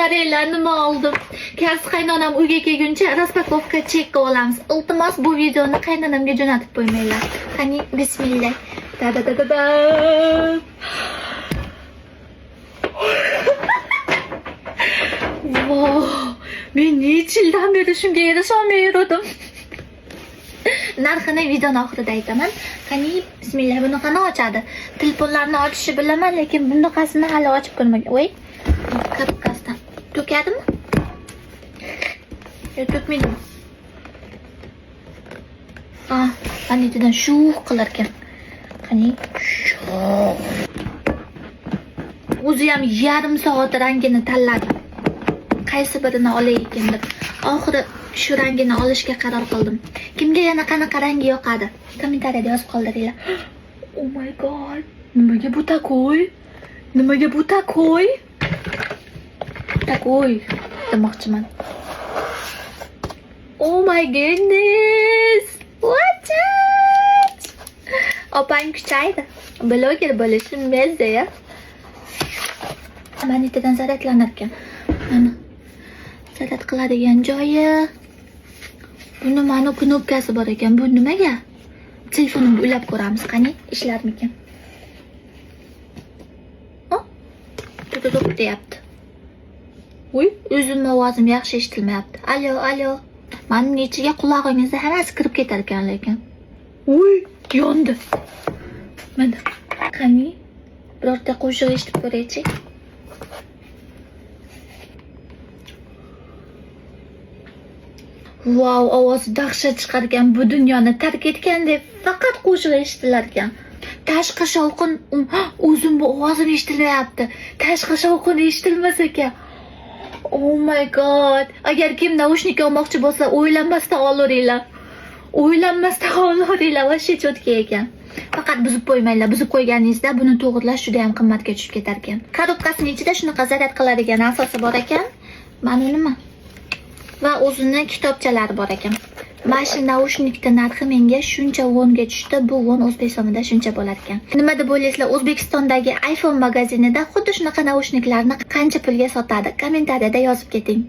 Qaranglar, nima oldim. Kaz qaynonam uyga kelguncha распаковка чек olamiz. Iltimos, bu videoni qaynonamga jo'natib qo'ymanglar. Qani, bismillah. Da da da da da. Wow, men necha yildan beri shunga erisholmay yurdim. Narxini videoni oxirida aytaman. Qani, bismillah, buni qani ochadi? Telefonlarni ochishni bilaman, lekin bunaqasini hali ochib ko'rmagan. Voy, korobkasidan. To'kadimi? Yo, to'kmaydimi? Ah, mana shuv qilar ekan. Qani, shuv. O'zi ham yarim soat rangini tanladim. Qaysi birini olay ekan deb. Oxiri shu rangini olishga qaror qildim. Kimga yana qanaqa rangi yoqadi? Kommentariyada yozib qoldiringlar. Oh my God. Nimaga bu такой? Nimaga bu такой? Такой demoqchiman. Oh my goodness. Watch out. Opang kuchaydi. Bloger bo'lishim mazza ya. Manitadan zaryadlanar ekan. Mana. Zaryad qiladigan joyi. Buni mana knopkasi bor ekan. Bu nimaga? Telefonimga ulab ko'ramiz. Qani, ishlarmikan? Oh, tutuq deyapti. Uy, o'zimni ovozim yaxshi eshitilmayapti. Alo, alo. Mani ichiga qulog'ingizda hammasi kirib ketar ekan lekin. Uy, yondi. Mana. Qani, birorta qo'shiq eshitib ko'raychi. Vau, ovozi dahshat chiqargan, bu dunyoni tark etgandek faqat qo'shiq eshitilar ekan. Tashqi shovqin, o'zim bu ovozim eshitilmayapti. Tashqi shovqin eshitilmas ekan. Oh my God. Agar kim naushnik olmoqchi bo'lsa, o'ylanmasdan olaveringlar. O'ylanmasdan olaveringlar, вообще чётко ekan. Faqat buzib qo'ymanglar. Buzib qo'yganingizda buni to'g'irlash juda ham qimmatga tushib ketar ekan. Korobkasining ichida shunaqa zaryad qiladigan asosi bor ekan. Mana nima? Va o'zini kitobchalari bor ekan. Mana shu naushnikni narxi menga shuncha wonga tushdi. Bu won o'zbek so'mida shuncha bo'lar ekan. Nima deb o'ylaysizlar, O'zbekistondagi iPhone magazinida xuddi shunaqa naushniklarni qancha pulga sotadi? Kommentariyada yozib keting.